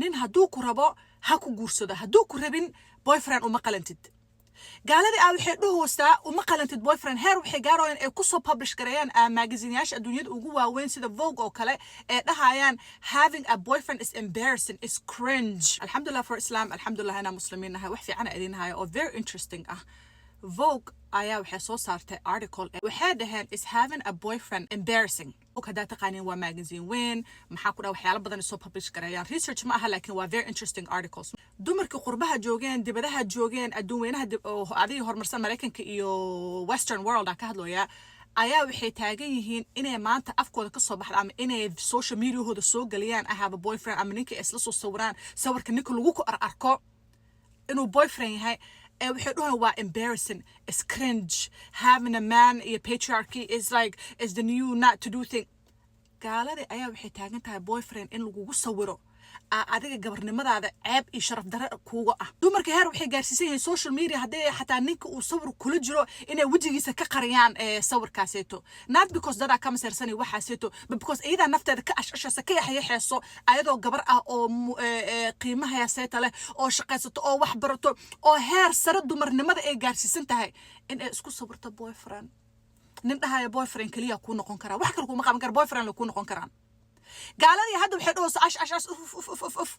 Nin hadduu ku rabo ha ku guursado, hadduu ku rabin boyfriend uma qalantid. Gaaladii ah waxay dhuhoosaa uma qalantid boyfriend. Heer waxay gaarayaan ay kusoo publish gareeyaan magazineyaasha adduunyada ugu waaweyn sida Vogue oo kale, ee dhahayaan "Having a boyfriend is embarrassing, is cringe." Alxamdulillah for Islam, alxamdulillah inaan muslimiin nahay. Wax fiican idin hayo oo very interesting ah. Vogue ayaa waxay soo saartay article. Waxay dhaheen, "Is having a boyfriend embarrassing?" Vogue haddaa taqaaniin waa magazine weyn, maxaa ku dhaha, waxyaalo badan ay soo publish gareeyaan. Research ma aha, laakiin waa very interesting articles. Dumarkii qurbaha joogeen, dibadaha joogeen, adduun weynaha oo adiga horumarsan, Maraykanka iyo Western world aan ka hadlayaa, ayaa waxay taagan yihiin inay maanta afkooda ka soo baxda ama inay social mediahooda soo geliyaan "I have a boyfriend", ama ninka ay isla soo sawiraan, sawirka ninka lagu ku arko inuu boyfriend yahay, ee waxay dhahaan waa embarrassing, is cringe having a man, iyo patriarchy is like is the new not to do thing. Gaaladii ayaa waxay taagan tahay boyfriend in lagugu sawiro adiga gabarnimadaada ceeb iyo sharaf darre kuuga ah. Dumarka heer waxay gaarsiisan yihiin social media haddii xataa ninka uu sawir kula jiro inay wejigiisa ka qariyaan sawirkaaseeto, not because dadaa ka maseersanay waxaaseeto, but because iyadaa nafteeda ka ashashaysa, ka yaxyaxeyso, ayadoo gabar ah oo qiimaha seeta leh oo shaqaysato oo wax barato oo heer sare dumarnimada ay gaarsiisan tahay in ay isku sawirto boyfriend. Nin dhahaya boyfriend keliya kuu noqon karaa, wax kale kuma qaban kara, boyfriend la kuu noqon karaan. Gaaladii hadda waxay dhahaysa ash ash ash, uf uf uf uf uf.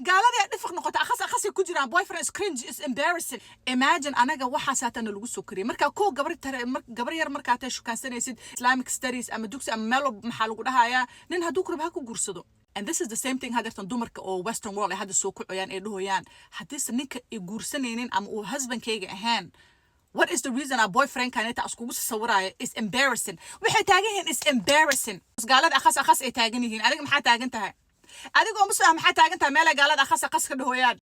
Gaaladii ay dhifiq noqota, akhas akhasay ku jiraan. Boyfriend is cringe, is embarrassing. Imagine, anaga waxaas haatana lagu soo kariyay. Marka koo gabar tare, gabar yar markaa tay shukaansanaysid, Islamic studies ama dugsi ama meel walba, maxaa lagu dhahayaa? Nin hadduu ku rabo ha ku guursado. And this is the same thing hadeertan dumarka oo Western world ay hadda soo kacayaan ay dhahoyaan, haddiise ninka ay guursanaynin ama uu husbandkayga ahayn, what is the reason a boyfriend kanita iskugu sawiraayo? Is embarrassing, waxay taagan yihiin, is embarrassing. Gaalada akhas akhas ay taagan yihiin. Adiga maxaa taagan tahay? Adigoo muslim ah maxaa taagan tahay meelay gaalada akhas akhas ka dhahoyaan?